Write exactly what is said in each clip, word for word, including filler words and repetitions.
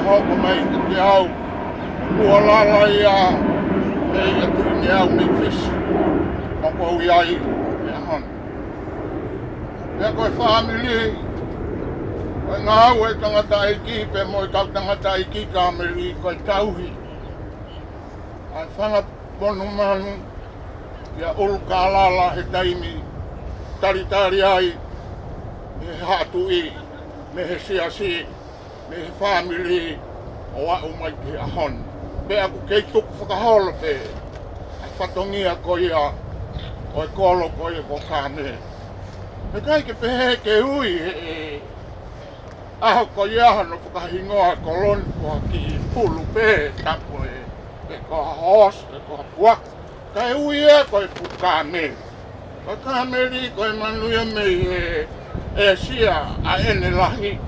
Hoko mai kiate au, ʻoku lua lala ia, ʻa e tuʻi ne au mei Fisi. ʻOku ou ʻi ai he ʻaho ni. Pea ko e fāmili, ko e ngāue ʻa e tangataʻeiki, pea mo e kau tangataʻeiki kāmeli, ko e tauhi ʻa e fanga monumanu ʻi ʻUlukālala he taimi talitali ai ʻe he haʻa tuʻi, mei he siasi, mei he fāmili ʻo aʻu mai ki he ʻaho ni. Pea ʻoku kei tuku fakaholo pē ʻa e fatongia ko ia ʻo e kolo ko ia ko Kāmeli. Pea ʻikai ke pehē ke ui he, he ʻaho ko ia hono fakahingoa e kolo ni ko ha kiʻi pulu pē, tapu ē, pe ko ha hoosi, pe ko ha puaka. Kae ui ia ko e fuʻu kāmeli. Ko e kāmeli ko e manu ia mei he ʻĒsia ʻa ʻene lahi.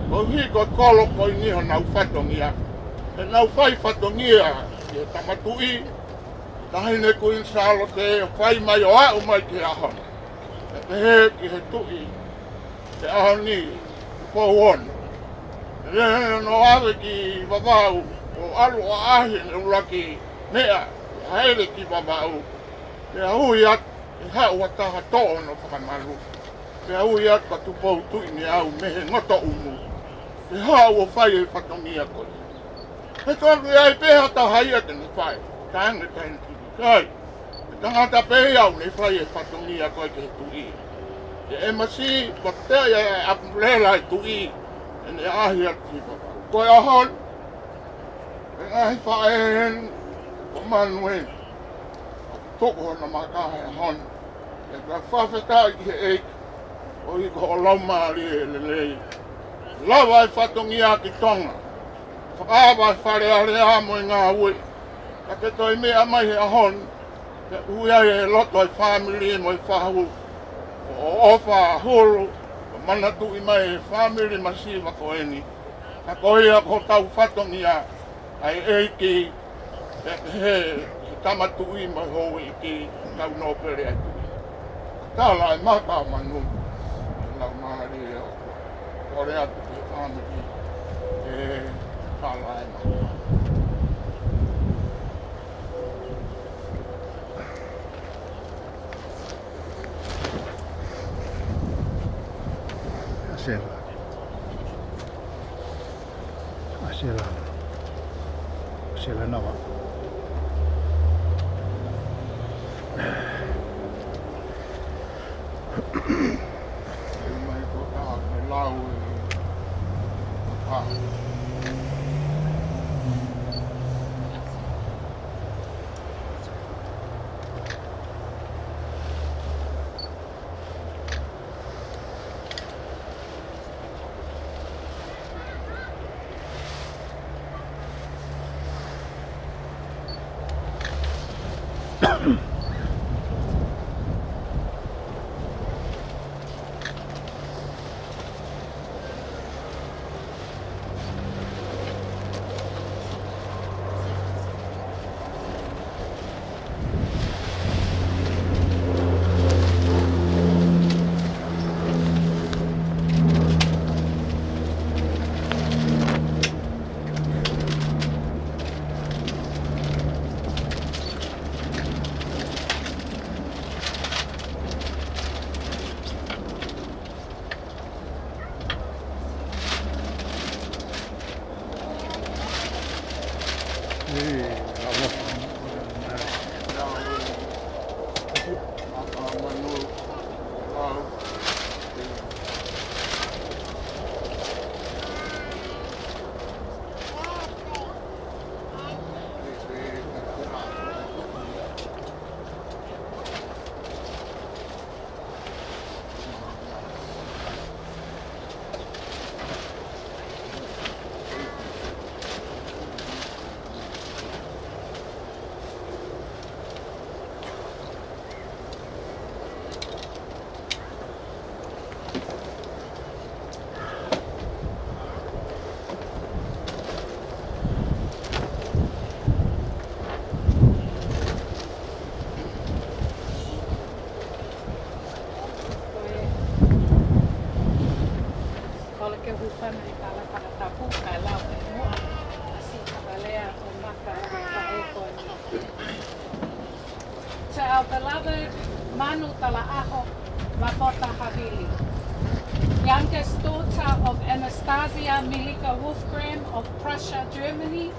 Koeʻuhi ko e kolo ko eni honau fatongia. He naʻa nau fai fatongia ki he tama tuʻi, Taʻahine Kuini Sālote, ʻo fai mai ʻo aʻu mai ki he ʻaho ni. Pea pehē ki he tuʻi he ʻaho ni, Tupou Ono. Pea lele hono ʻave ki Vavaʻu, ʻo ʻalu ʻo ʻaʻahi ʻene ʻuluaki meʻa, ʻo hāʻele ki Vavaʻu. Pea ui atu, ʻe haʻu ha taha toʻo hono fakamalu. Pea ui atu kia Tupou Tuʻineau mei he ngotoʻumu, ke haʻu ʻo fai e fatongia ko ia. He tonu ia ai pē ha taha ia ke ne fai. Kae ʻikai ke ne fai. Ko e tangata pē ia ʻoku ne fai e fatongia ko ē ki he tuʻi. Ko e M C, ko e tea ia e ʻapulela e tuʻi, ʻene ʻaʻahi atu ki Vavaʻu. Ko e ʻaho ni, ko e ngaahi faʻē eni, ko e manu eni, ʻoku tuku hono maka he ʻaho ni. Pea fakafetaʻi ki he ʻEiki, koeʻuhi ko hoʻo laumālie lelei. Lava e fatongia ki Tonga. Fakaava e Fale Alea mo e ngāue. Ka ke toe meʻa mai he ʻaho ni, ke ui ai e loto e fāmili mo e fahu, ʻo ʻofa hulu, ʻo manatuʻi mai e fāmili masiva ko eni. Ka ko ia ko hotau fatongia, ʻa e ʻEiki, pea pehē ki he tama tuʻi mo e houʻeiki, kau nōpele ʻa e tuʻi. Tala e maka ʻo manu, lau mālie ʻo kole atu ki he fāmili, ʻe tala e maka. ʻAsela. ʻAsela. ʻAsela nawa. Mai ko ka me lau e. Our beloved Manu Talaaho Lapota Havili, youngest daughter of Anastasia Milika Wolfgramm of Prussia, Germany,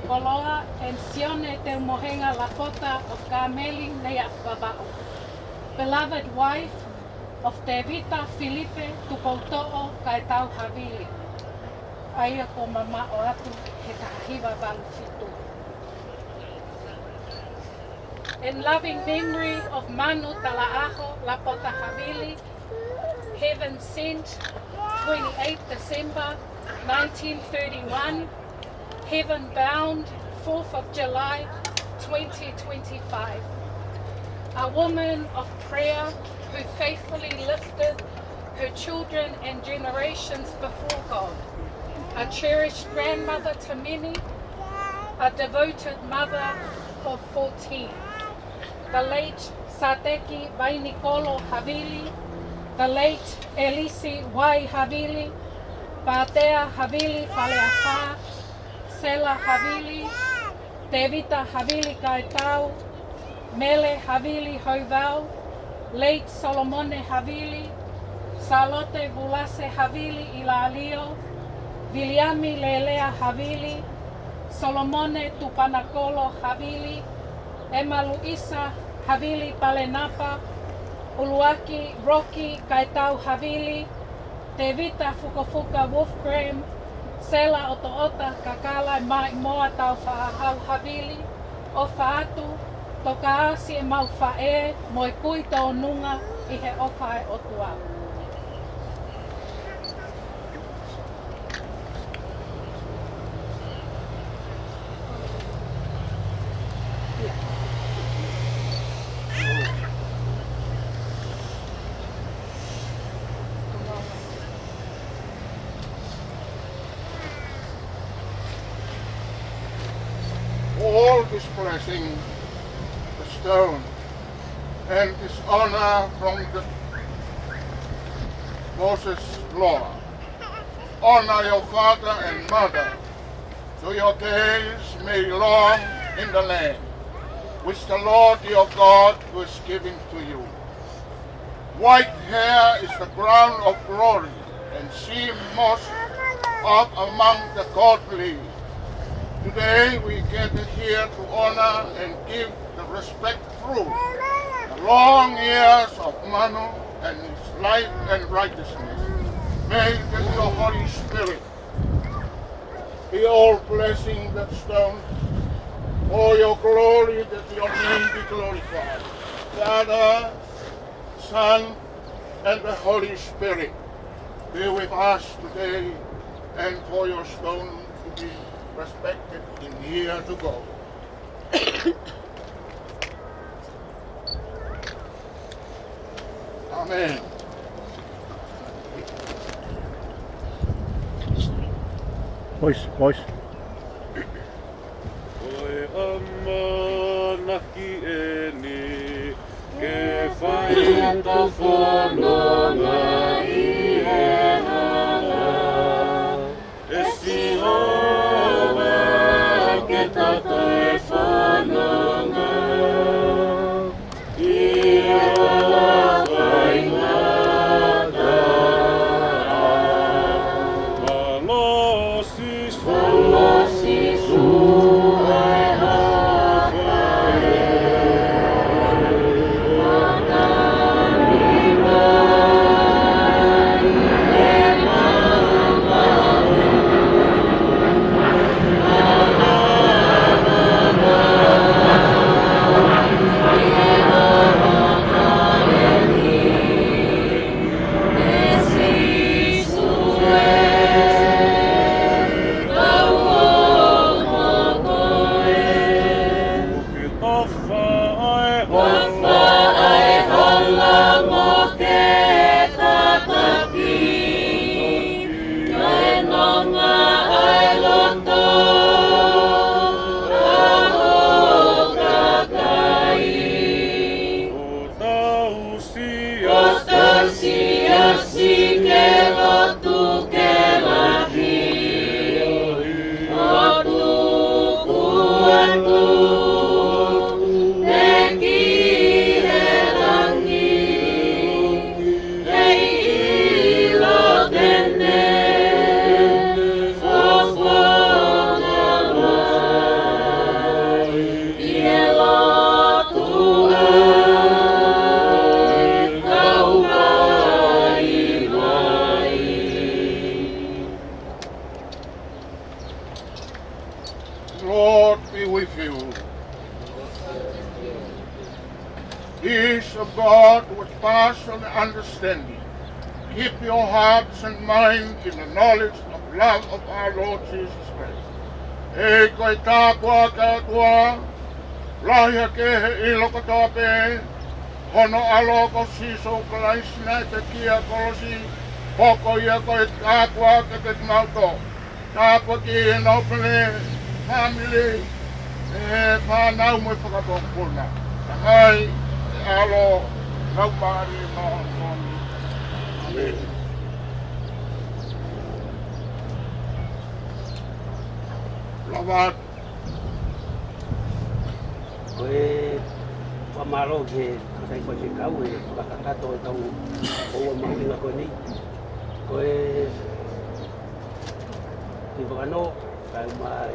Koloa, and Sione Teumohenga Lapota of Kāmeli Neiafu Vavaʻu, beloved wife of Tevita Filipe Tupoutoʻo Kaetau Havili, ʻa ia kuo mamaʻo atu he taha hiva valu fitu. In loving memory of Manu Talaaho Lapota Havili, heaven sent, twenty-eighth December nineteen thirty-one, heaven bound, fourth of July twenty twenty-five. A woman of prayer who faithfully lifted her children and generations before God. A cherished grandmother to many, a devoted mother of fourteen. The late Sateki Vainikolo Havili, the late Elisi Vai Havili, Pātea Havili Faleafā, Sela Havili, Tevita Havili Kaetau, Mele Havili Houvau, late Solomone Havili, Salote Vulase Havili ʻIlalio, Viliami Lelea Havili, Solomone Tupanakolo Havili, Ema Luisa Havili Palenapa, ʻUluaki Roki Kaetau Havili, Tevita Fukofuka Wolfgramm, Sela ʻOtoʻota Kakala Maimoa Taufaʻahau Havili, ʻofa atu, toka ʻasi ʻemau faʻē mo e kui tōnunga ʻi he ʻofa ʻa e ʻOtua. All this blessing, the stone, and this honor from the Moses law. Honor your father and mother, so your days may long in the land which the Lord your God was giving to you. White hair is the crown of glory, and seem most up among the godly. Today we gather here to honor and give the respect through the long years of Manu and his life and righteousness. May the, your Holy Spirit be all blessing that stone, for your glory, that your name be glorified. Father, Son, and the Holy Spirit be with us today, and for your stone to be respected in year to go. Amen. Voice, voice. Ko e ʻamanaki eni ke fai ʻetau fononga ʻi he hala. ʻE Sihova, ke tau toe fononga ʻi he hala faingataʻa. Mālō Sīsū, mālō Sīsū, ʻa e hala faingataʻa. Lord be with you. Peace of God which passes understanding. Keep your hearts and minds in the knowledge of love of our Lord Jesus Christ. ʻEiki, ko e tāpuaki ʻa e ʻOtua, lahi ʻa e ʻilo kotoa pē, hono ʻAlo ko Sīsū Kalaisi naʻe pekia kolosi, hoko ia ko e tāpuaki kiate kimautolu. Tāpuakiʻi ʻenau pele, fāmili, ʻe fānau mo e fakapōpula. Tamai, ʻe ʻAlo, Laumālie Māʻoniʻoni. ʻĒmeni. Lava atu. Ko e fakamālō ki he kakai faifekau he fakakakato ʻetau houa mahuʻinga ko eni. Ko e kiʻi vakanō, kae ʻumaʻā e,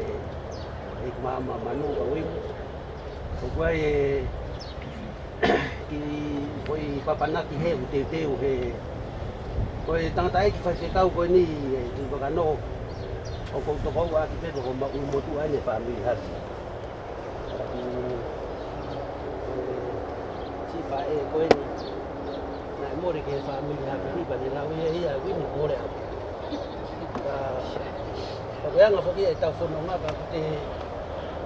e kiʻi maama manu ʻa Uimu. ʻOku ʻi ai e kiʻi foʻi papanaki he ʻoku teuteu he, ko e tangataʻeiki faifekau ko eni, e kiʻi vakanō, ʻoku ou tokoua ʻaki pē ko homau ʻulumotuʻa ʻene fāmili Havi. ʻA ia, siʻi faʻē ko eni, naʻe mole ki he fāmili Havi ni pea ne lau ia ia, Uimu, mole au. Ka, ka ko e anga foki ʻetau fononga, ka ʻoku te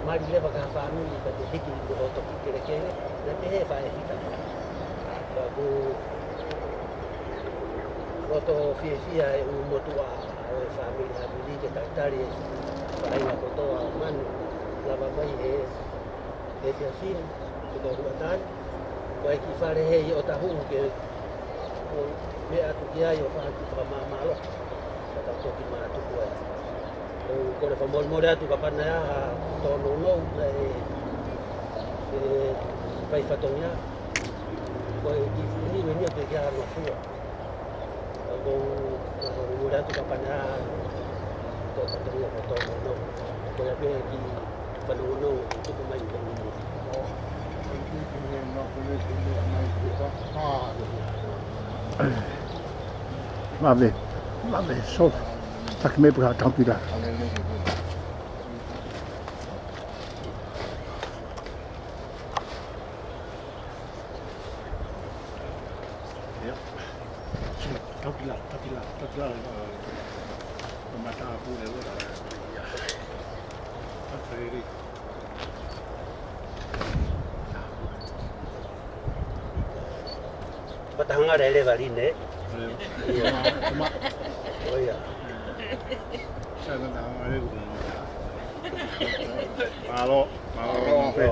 mali leva ki ha fāmili, ka te hiki mo hoto kiʻi kelekele, naʻe pehē ʻe he faʻē fika. Ka ʻoku loto fiefia e ʻulumotuʻa ʻo e fāmili Havi ni ke talitali e faʻahinga kotoa manu, lava mai he, he efiafi ni, ko e toʻu ʻa e taʻu ni, ko e kiʻi fale hei ʻo tahu ke, ko e meʻa atu ki ai ʻo faka-, fakamāmālohi, ka tau toki mātuku ai. ʻOku ou kole fakamolemole atu kapau naʻe ʻi ai ha tōnounou naʻe, ʻe, fai fatongia, ko e kiʻi fili meni ʻo te kia ngofua. ʻOku ou fakamolemole atu kapau naʻe ʻi ai ha tō fatongia ko e tōnounou. Ko ia pē kiʻi fanongonongo, tuku mai ki he ʻulumotuʻa. Mālō, mālō, so, taki mai pē ha tau pila. Ia. Tau pila, tau pila, tau pila, ʻo, ʻo mata pule ora. Ia. Tau pila. Patahanga lele vali ne. Ia. Tuma, tuma. ʻO ia. Sa na na vale. Mālō, mālō. Mālō.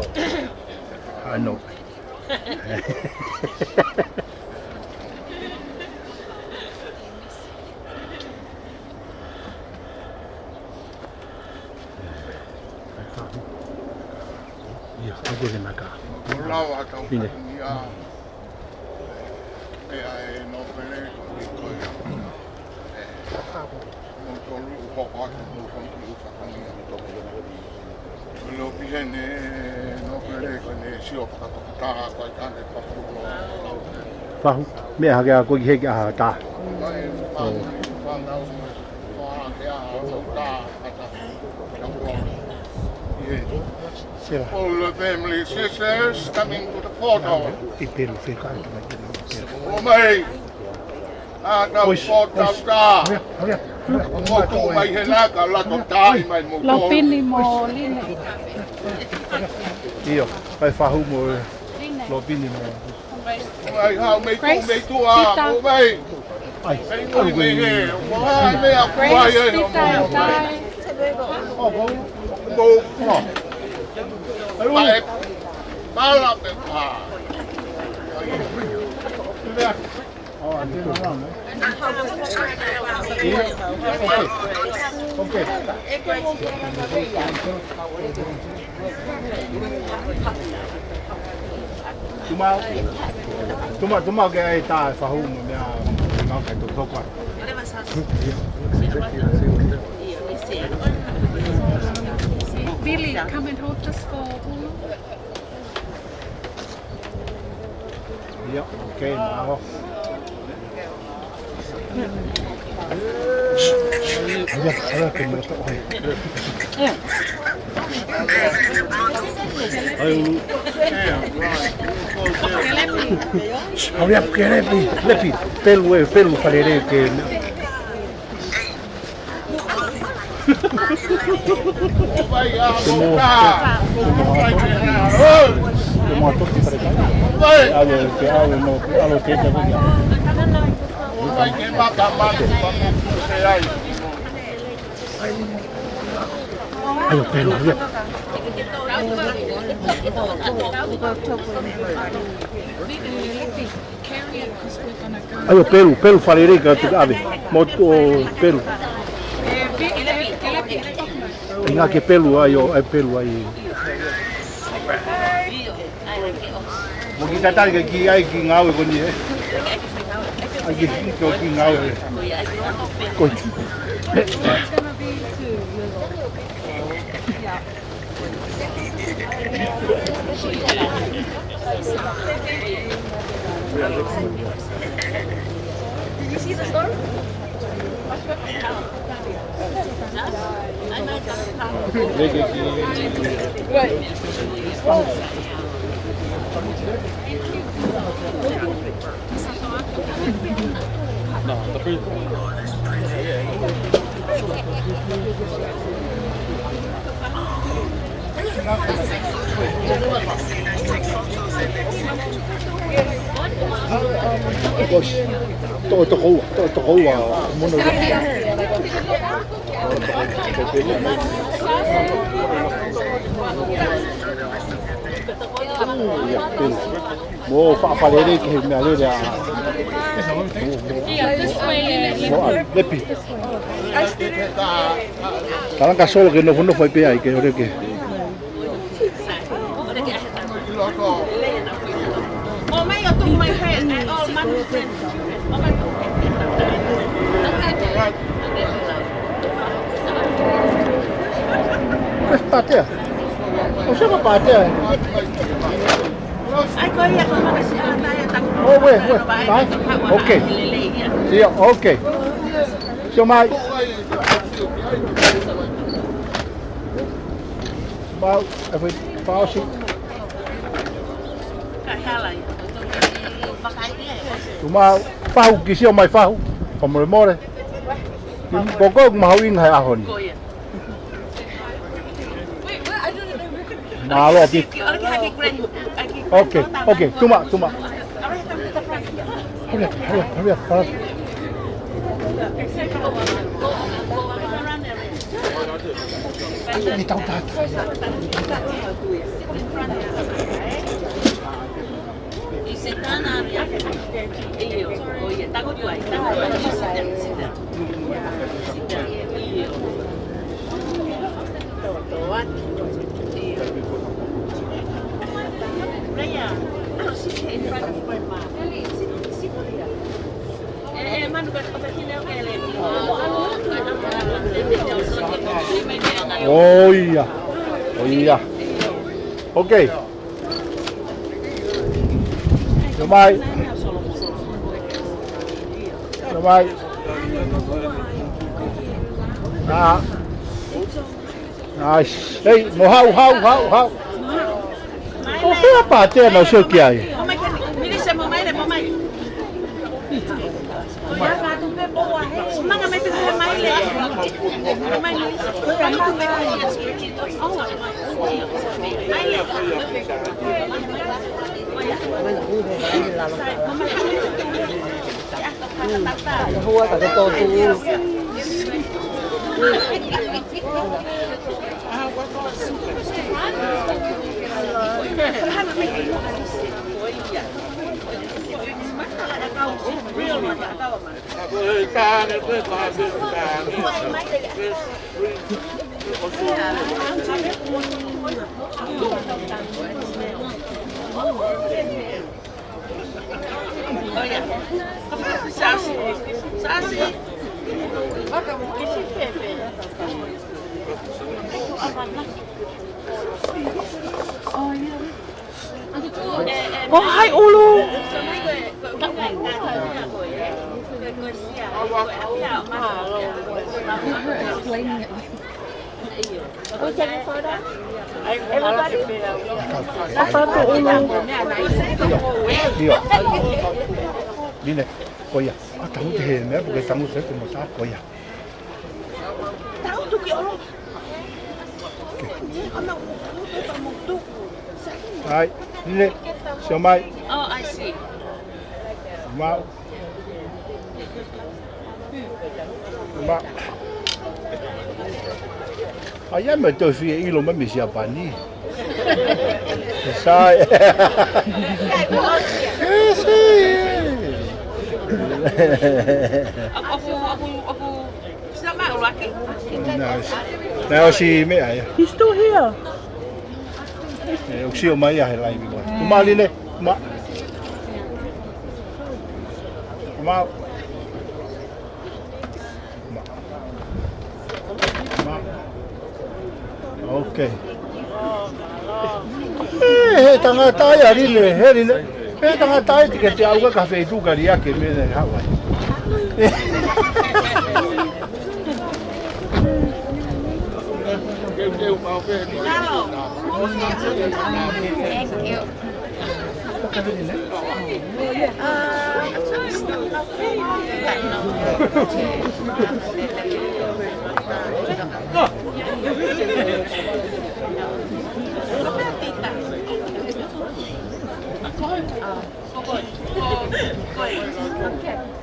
Ano. Ia, ʻoku ke naka. Pine. Ia. Pea ʻe nōpele ko e ko ia. Mo tolu ʻoku hoko atu mo tolu ʻoku hoko atu. Lo pihene nōpele ko ʻene sio fakatoketā ko e kane papulo. Fahu, meʻa hake ʻa ko ki heke ʻa ha tā. Mai, mai, fānau, fānau, ʻa ha tā. Sila. All the family sisters coming to the photo. ʻI pelu feka, ʻi pelu. ʻO mai. ʻA tau pō tau tā. Mo tō mai he naka, lato tā mai mo tō. Lopini mo Line. ʻIo, kai fahu mo Lopini mo. Ai, hau mei tō, mei tō a, ʻo mai. Ai, mei tō, mei he, ʻo mai, mei a kuai ai, ʻo mai. ʻO, ʻo, ʻo. Ai, ʻo. Pala pe pa. ʻO, ʻa te na na, ʻe? ʻIo, ʻo, ʻo. ʻOkei. Tuma, tuma, tuma ke ai tā e fahu mo meʻa, ngau kai tō toko. Billy, come and hold this for Hulu. ʻIo, ʻokei, mālō. ʻAia, ʻaia, ke mele tō ʻoe. Hurry up, ke lepi, lepi. Pelu ē, pelu fakalelei ke. Te mo, te mo, te mo toki fale kai. ʻAve, ke ʻave, no, ke ʻave, ke te mo. ʻAio, pelu, ia. ʻAio, pelu, pelu fakalelei ka te ʻave. Mo tu ʻo pelu. ʻInga ke pelu ai, ʻo, ʻai pelu ai. Mo ki tatali ke ki ai ki ngāue ko eni ē. ʻAi ki, ki, ki ngāue ē. Ko. Did you see the story? No, the first one. Gosh. Toko, toko ua, toko, toko ua. Mono. Mo fakalelei ki he meʻalele ʻa. Mo, mo, mo ʻa, lepi. Kalanga solo ke nofonofo ai pē ai ke ʻore ke. Where's Patea? ʻOsi ka Patea. Oh, where, where? Fine. Okay. Yeah, okay. Sio mai. Mau, e fai, fakaʻosi. Tuʻu mai, fahu, ke sio mai fahu. Fakamolemole. Ko koe ʻoku mahuʻinga he ʻaho ni. Mālō ʻaupito. Okay, okay, tuʻu mai, tuʻu mai. Hurry up, hurry up, hurry up, hurry up. Ni tau tata. Oh, yeah. Oh, yeah. Okay. Sio mai. Sio mai. Ah. Nice. Hei, mo hau, hau, hau, hau. ʻO fea Patea naʻa ku sio ki ai? Oh, hi, ʻulu. Explaining it. Everybody? ʻIo. ʻIo. Line, ko ia. ʻA, tangutu he meʻa, puke tangutu he te mo tā ko ia. Tangutu ki ʻolunga. ʻAi, line, sio mai. Oh, I see. Mau. Ma. ʻAi, ʻai mai toe fie ʻilo mai mei Siapani. Sai. Esi. Apu, apu, apu, apu. Sina mai ʻuluaki. Nā, nā, ʻosi meʻa ia. He's still here. ʻE, ʻoku sio mai ia he live ko ē. Kuma line, kuma. Kuma. Ma. Ma. Ok. ʻE, he tangata ia line, he line. He tangata ia te ke te au ka feituʻu ka liʻaki mei he Hawaii. Thank you.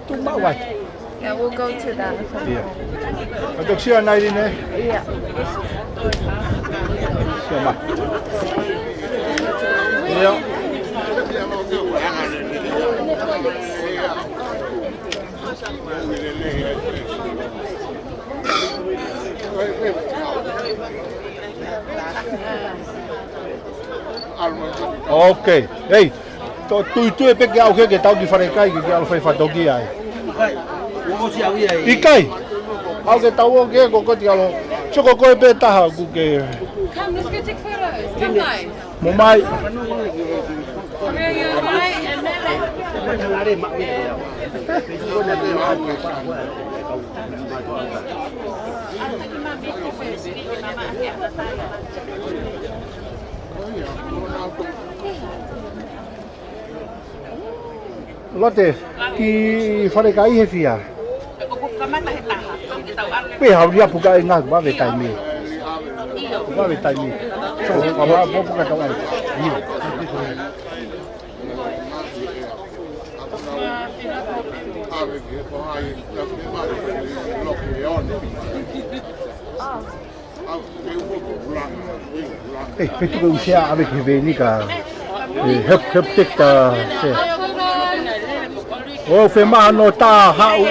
Tuʻu maʻu ai. Yeah, we'll go to that. ʻIo. Ka toki sio ʻanai line. Yeah. Sio mai. ʻIo. Ok. Hei. Toʻo tuitui pē ke ʻalu ke, ke tau ki falekai ke, ke ʻalu fai fatoki ai. ʻIkai. ʻAlu ke tau ō ke ko ko ti alo. Sio ko ko e pē taha ku ke. Come, let's go take photos. Come, guys. Mo mai. Where are you, right? Lote, ki falekai he fia. Pea hau lia puka e ngā, vave taimi. Vave taimi. So, ka vā, vā puka tau ai. ʻE, fetuku ʻusea ʻave ki he veni ka, ʻe, help, help take the, ʻe. ʻO fe maha no tā haʻu.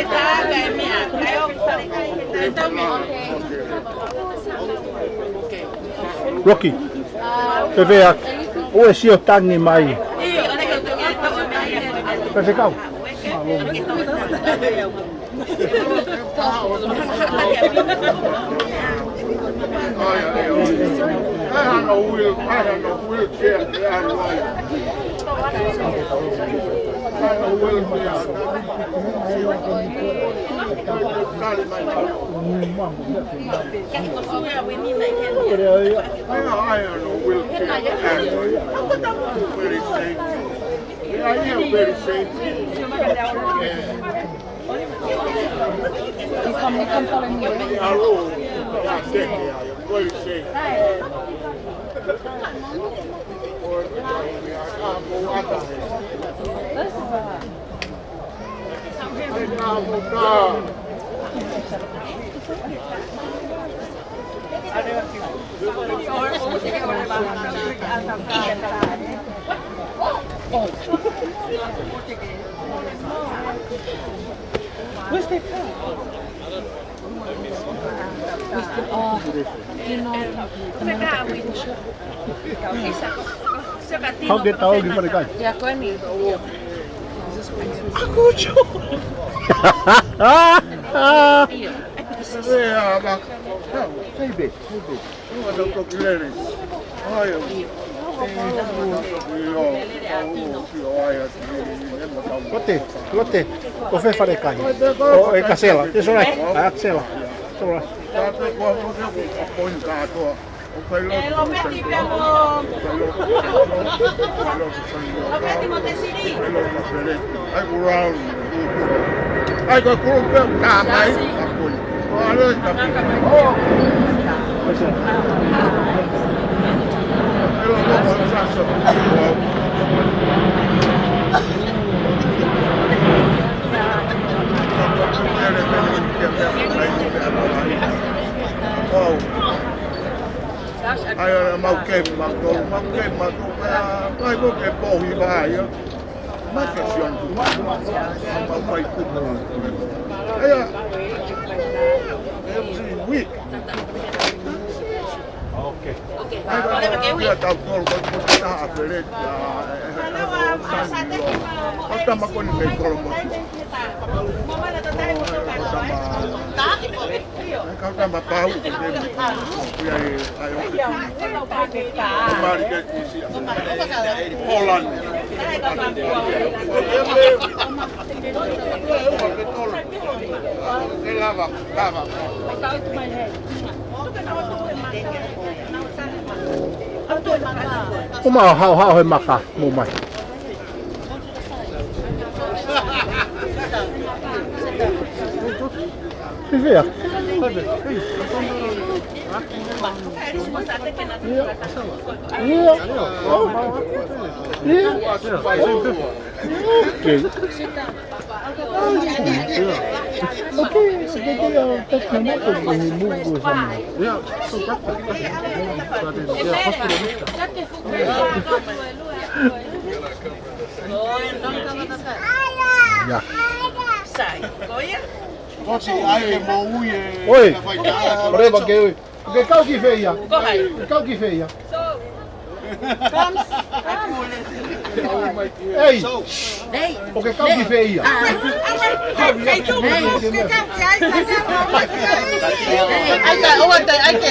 Rocky. Fefeaki. ʻOua ʻe sio tangi mai. Ka se kau. You come, you come follow me. Where's the car? Where's the, oh, you know, Hau ke tau ki falekai. Ia, ko eni. Akucho. Ia, ma. Hei, be, hei, be. Lote, Lote, ko fē falekai? ʻO e Kasela. It's all right. Ah, Kasela. It's all right. Tātou ko e ko e ko e point kātoa. ʻO fai lotu. ʻE, Lopeti pea mo. Fai lotu. Fai lotu. Lopeti mo Tesili. Fai lotu. ʻAi ko e round. ʻAi ko e kulu pē ka mai. Ka point. ʻO ale ka. ʻE lo ko ko sa so. ʻAi, ʻai, mau ke, mau tō, mau ke, mau tō, ʻai, ʻai, ko ke pohi vai, ʻa. Mau ke fion tu, mau, mau, mau fai tu. ʻAi, ʻai, every week. Okay. ʻAi, ʻai, ʻai, ʻai, tau tō, ko, ko, ko, ta, a, fere, ʻa, ʻe, ʻe, ʻe, ʻo, sa, ni, ʻo. ʻO tama ko ni me kolo mo. ʻO tama. Ka ka mapau, ke te ia e ai o ke tuna. Mari ke tisi. Holland. Ke lava, lava. ʻOmai, haʻu, haʻu he maka, mou mai. Fifi, ʻa. ʻIa. ʻIa. ʻIa. Okay. Okay, okay, okay, I'll take my mother to the movie or something. Yeah, so that's it. That's it. But, uh, yeah, hospital. Yeah. Sai, ko ia. Ko e ʻai ke moʻui e. Oi. Ka fai tā. Ore va ke ui. ʻOkú ke kau ki fē ia? Ko hai? ʻOkú ke kau ki fē ia? Ei. Nei. ʻOkú ke kau ki fē ia? Ah. Thank you. Nei. ʻAi ka, ʻoua te, ʻai ke,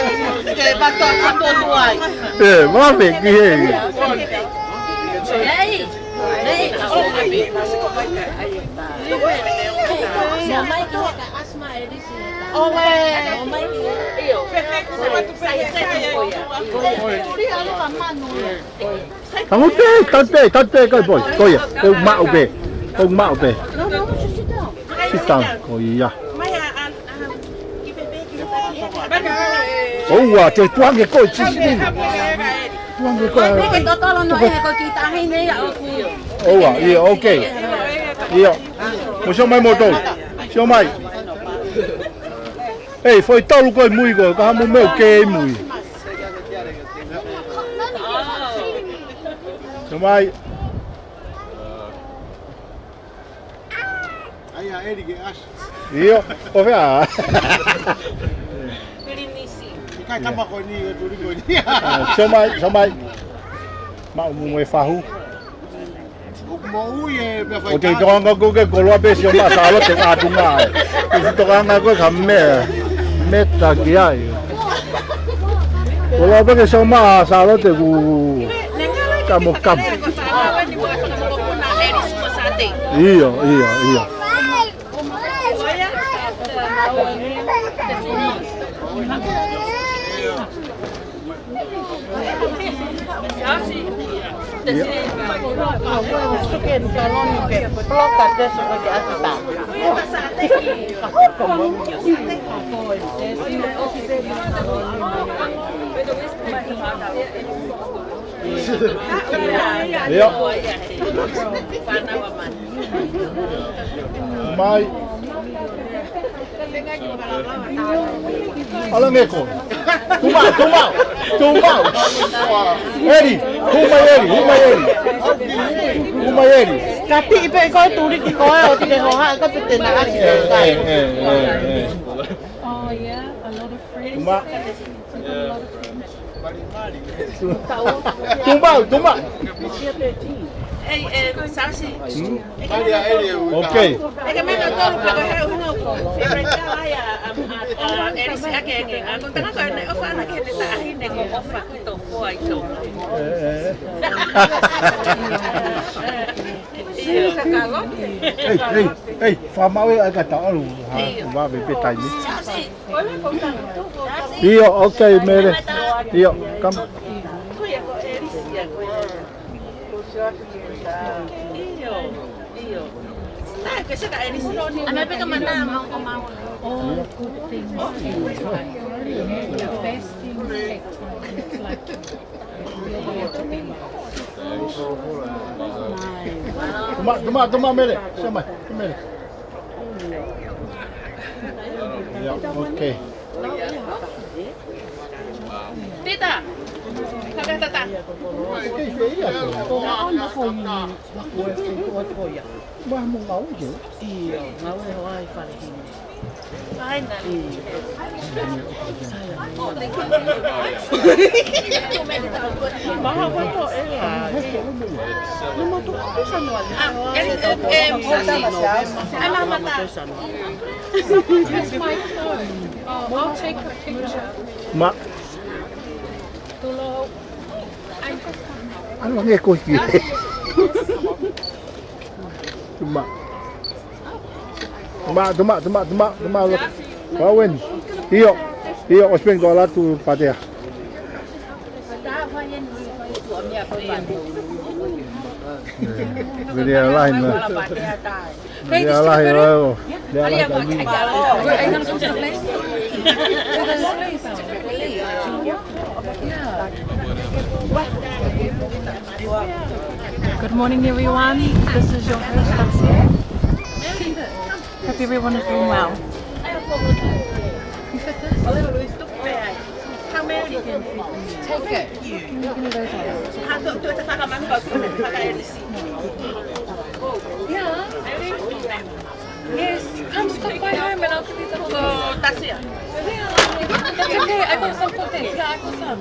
ke vato a kapo luai. ʻE, vave ki he. Ei. Nei. ʻOua. Tango pē, tango pē, tango pē, kai poi. Ko ia, ko maʻu pē. Ko maʻu pē. Sit down. Ko ia. ʻOua, te tuange koe, sit down. Tuange koe. Ko e totolo no e ko ki tahi nei a oku. ʻOua, ia, okay. Ia. Mo sio mai mo tolu. Sio mai. Ei, foʻi tolu ko e mui ko, ka mo meo ke mui. Sio mai. Ai, a Eli ke asi. Io, ko fea. Pilinisi. Kai tama ko ni, e tuli ko ni. Ah, sio mai, sio mai. Maʻu mo e fahu. ʻOku moʻui e meʻa fai. ʻO te tokanga ko ke koloa pē sio ma salo te atu ma. ʻOku tokanga ko ka me. Me taki ai. Koloa pē ke sio ma salo te ku. Kamo kamo. Io, io, io. Ia. Mai. Ala ngeko. Tuma, tuma, tuma. Eli, tuma Eli, tuma Eli. Tuma Eli. Ka piʻi pē ko e tuli ki ko e o tike hoha ka pete na asi. Eh, eh, eh, eh, eh. Oh, yeah, a lot of friends. Tuma. Tuma, tuma. Ei, e, Sasi. Hmm? Okay. E ke mena tolu ka he ʻuhinga ko. E mena tala ia, um, a, a, Elisi ake ake. A ko tanga ko ne ʻofa ana ke ne tahi ne ko ʻofa ki to fo ai to. Eh, eh. Ia. Ei, ei, ei, fakamaʻu e ʻai ka tau ʻalu, ha, ʻio, vave pē taimi. ʻIo, okay, Mele. ʻIo, come. ʻIo, ʻio. Ana peka mana mau, mau. All good things take time. The best things take time. It's like Tuma, tuma, tuma, Mele. Siʻi mai, Mele. Yeah, okay. Tita. Tata, tata. Wonderful you. Wah, mo ngāue ke? ʻIo, ngāue hoa ʻi Falehine. Finally. Maha koe ko ela. Numa tu kusa no ale. Here's my phone. I'll take a picture. Ma. Ano nge ko ki. Tuma. Tuma, tuma, tuma, tuma, tuma. Wawen. ʻIo. ʻIo, ʻosi pē ko e ʻalu atu Patea. Vili ʻa lahi na. Vili ʻa lahi na. Are you gonna come to the place? To the place? Yeah. Good morning, everyone. This is your host, Lucy. Hope everyone is doing well. Take it. Yeah. Yes, come stop by home and I'll give you some. So, Tasia. Yeah, that's okay. I got some for this. Yeah, I got some.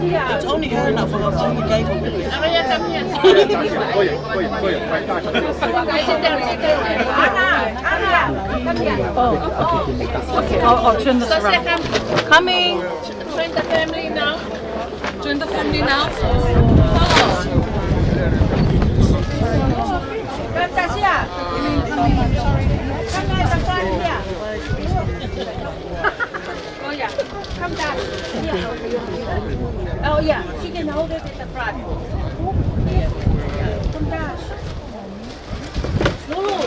Yeah. It's only her enough for her only day for me. Oh, okay. I'll, I'll turn this around. Coming. Join the family now. Join the family now. Follow. Come, Tasia. Come, Tasia. Oh, yeah. Come down. Yeah. Oh, yeah. She can hold it at the front. Come down. Lulu,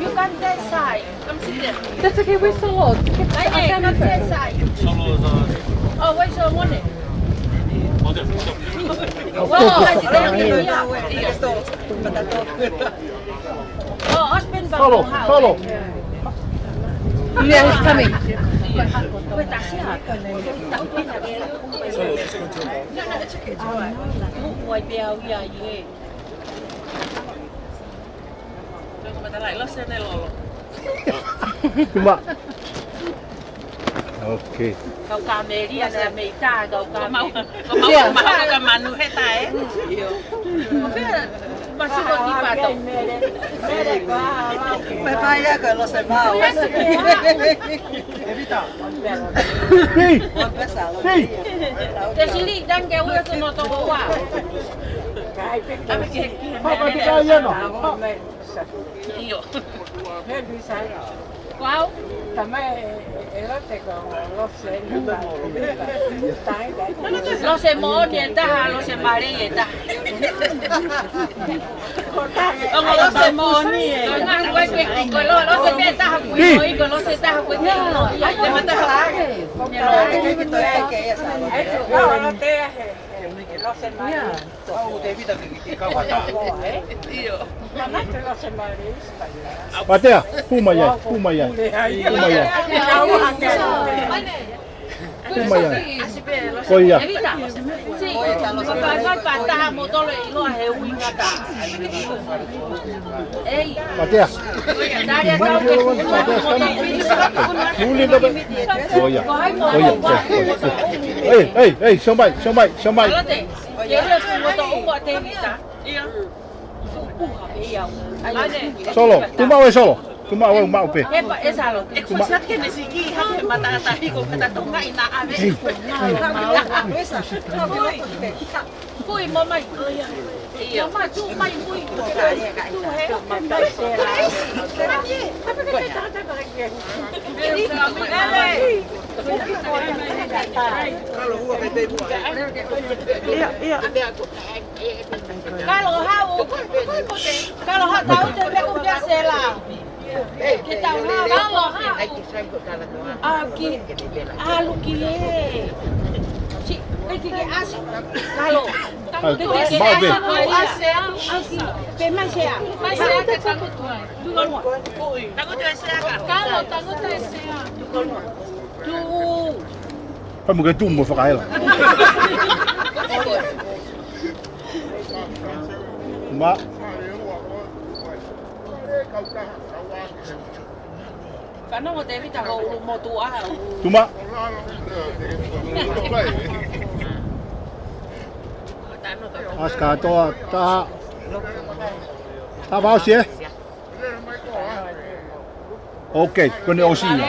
you come that side. Come sit there. That's okay, we're so lost. Hey, hey, come that side. Oh, where's your money? Well, I didn't really, yeah. Oh, husband, but solo, how? Solo. Yeah, he's coming. No, no, it's okay. It's all right. Why they are here? Tuma. Okay. Kau ka melia na mei tā, kau ka mau, kau mau, yeah, mau kau ka manu he tā, ē? ʻIo. Ko fē, masi ko ki pato. Pea pea ia ko e lose mau. Evita. Pei. Pei. Te sili dan ke ua tu no to wa. Papa te kai ana. ʻIo. Ko au? Lose moʻoni ʻe taha, lose mālie ʻe taha. Ongo lose moʻoni ē. Ko e ngaahi ue ke, ko e lo-, lose pē taha kui mo i, ko lose taha kui ke. Ia, ia, ia, ma taha. Lose mālie. ʻIo. Patea, pū mai ai, pū mai ai. Pū mai ai. Pū mai ai. Ko ia. Evita. Si. Ko e ngaahi pātaha mo tolo ʻiloa he ui ngata. Ei. Patea. Patea, come. Muli no pe. Ko ia. Ko ia. Ei, ei, ei, siʻi mai, siʻi mai, siʻi mai. Solo, tuʻu maʻu ē Solo. Maʻu, maʻu pē. Hepa, ʻe Sālote. ʻE kuo sake ne siki, hake mata ata hiko, kata tonga ina ave. Kui, mō mai. ʻIo. Mō mai, tuʻu mai, kui. Tuʻu he. ʻIo, ʻio. Kalo haʻu, kalo haʻu tau te meʻa ʻuke a Sela. Ke tau haʻu. Kalo haʻu. ʻAlu ki ē. Si, pe ke ke ʻasi. Kalo. Pe ke ke ʻasi. ʻAsi. Pe mai Sea. Mai Sea ke tangutu ai. Tangutu e Sea ka. Kalo, tangutu e Sea. Tuʻu. Pea mo ke tuʻu mo fakaela. Ma. Fanongo Tēvita ko ʻulu motuʻa. Tuma. ʻAsi kātoa, taha. Taha ʻosi, ē? Ok, ko ʻene ʻosi ia.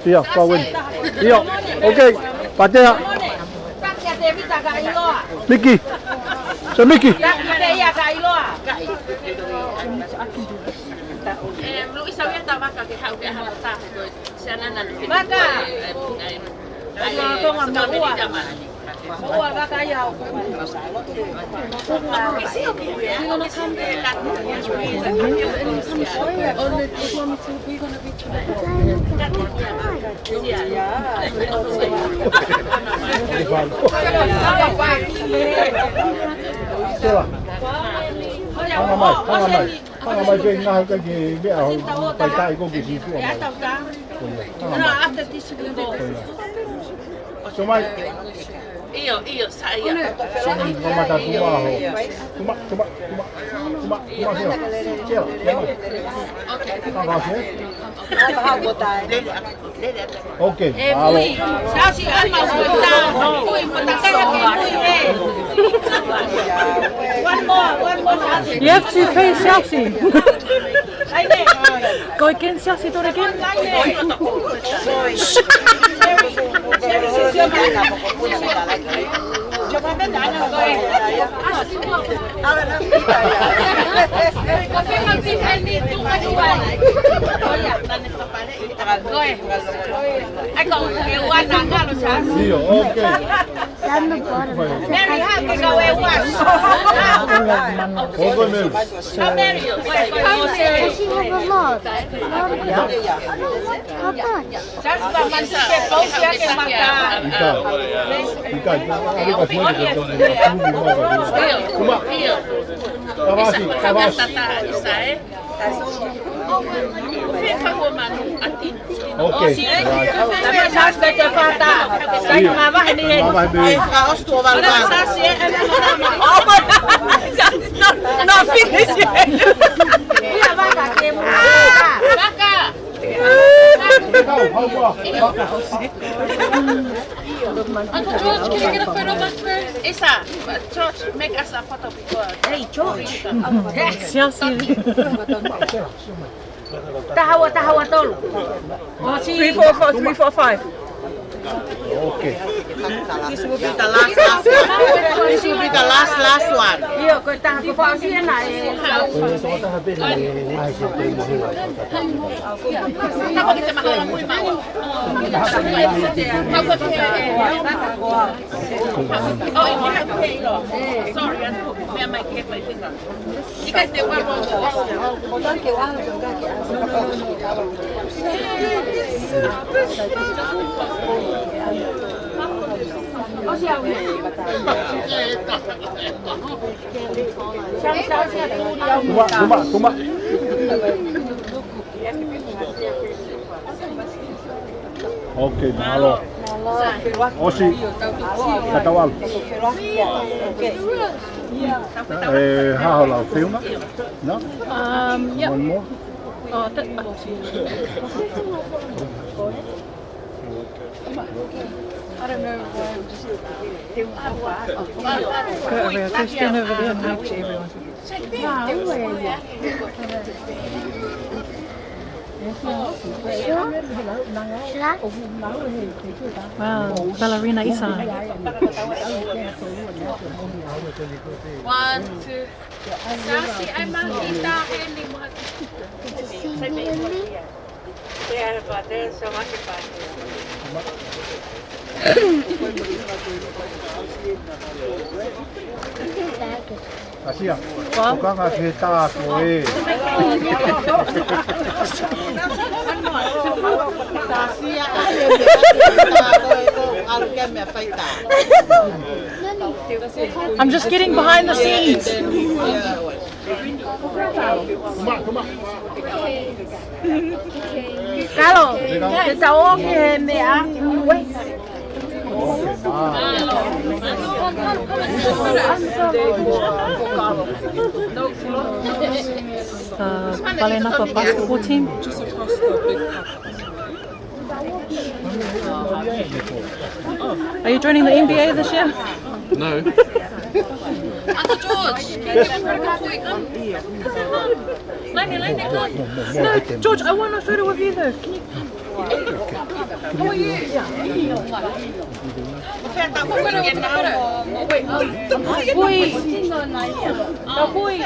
ʻIo, kau eni. ʻIo, ok, patea. Miki. Sir Miki. Maka. Tonga maua. Maua vaka ia o. Hanga mai, hanga mai. Hanga mai pē ngaahi kai ke meʻa ho paitaʻi ko ke si tua mai. Ko ia, hanga mai. Ko ia. So mai. ʻIo, ʻio, sa ia. So mai, mamata tuma ho. Tuma, tuma, tuma. Tuma, tuma, sio. Sio, tuma. Ok. Hanga, sio. Ok, ʻe, mālō. Fui. Siasi, ʻai mau fui tā. Fui, mata kaya ke fui, ē. One more, one more, Siasi. You have to pay Siasi. ʻAi, ē. Go again, Siasi, do it again. ʻAi, ē. Koe. ʻAi, ko e ua na ngalo sa. ʻIo, ok. Mary, hake kau e ua. Ko koe, Mary. Ka Mary, ko e, ko e, ko e. Does she have a lot? How much? Sa siʻi pā manu ke pau siʻa ke maka. ʻIkai. ʻIkai. Tuma. Tavasi, tavasi. Ok. Right. Mavahe ni. Mavahe ni. No, no, finish. Ia, vaka ke mu. Vaka. Kau, kau, kau. Uncle George, can you get a photo of us first? Isa, George, make us a photo before. Hey, George. Siasi. Taha ua, taha ua tolu. Three, four, four, three, four, five. Okay. This will be the last, last one. This will be the last, last one. ʻIo, ko e taha ko fau si ena e. Sorry, I put my mic here, my finger. Tuma, tuma, tuma. Ok, mālō. ʻOsi. Ka tau ʻalu. ʻE, hā hoʻo lau fiunga? No? Um, yeah. One more? Oh, that, oh, see. I don't know why we just Go over there. Just stand over there and wave to everyone. Wow, ballerina Isa. One, two. Sasi, ai, mahita heni, mahita. Asia, tokanga ki he tā ko ē. Asia, ai, e meʻa ke tā ko ē, ko ʻalu ke meʻa fai tā. I'm just getting behind the scenes. Kalo, te tau ō ki he meʻa. Wait. Uh, Pale Napa basketball team. Are you joining the N B A this year? No. Uncle George, can you bring a boy? Come. Come on. Lenny, Lenny, come. No, George, I want a photo of you though. Can you? Who are you? Wait, wait. Tau fui. Tau fui.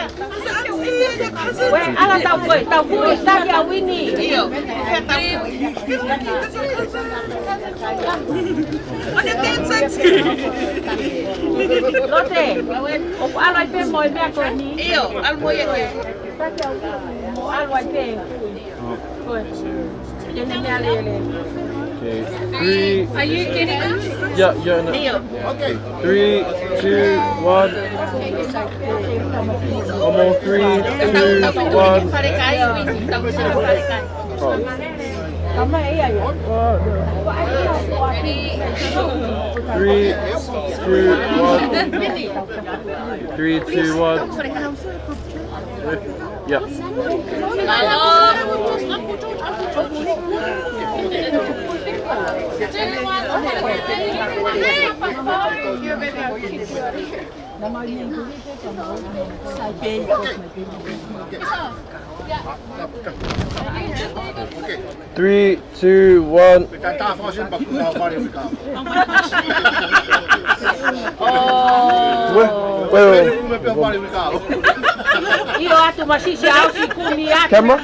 Ue, ala tau fui. Tau fui, taki a Winnie. Lote, ʻoku ʻalu ai pē mo e meʻa ko eni. Taki a Winnie. ʻAlu ai pē. Koe. Okay, three. Are you getting them? Yeah, yeah, no. Okay. Three, two, one. One more, three, two, one. Oh. Three, two, one. Three, two, one. Yep. Three, two, one. Ue, ue, ue. ʻIo atu masisi au si kumi atu. Camera?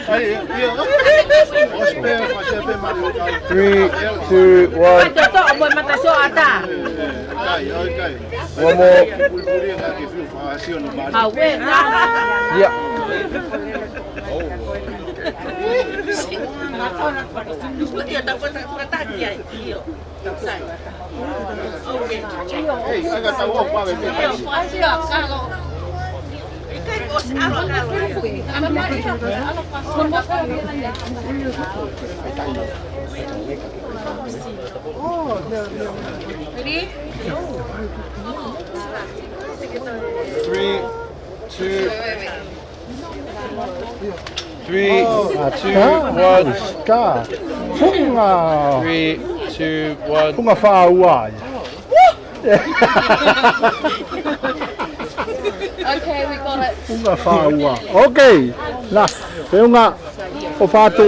Three, two, one. Atu to mo mata so ata. One more. Aue. Yeah. Ready? Three, two, three, two, one. Funga. Three, two, one. Funga fāua ia. Okay, we got it. Funga fāua. Okay. Last. Feʻunga ʻo Fatu.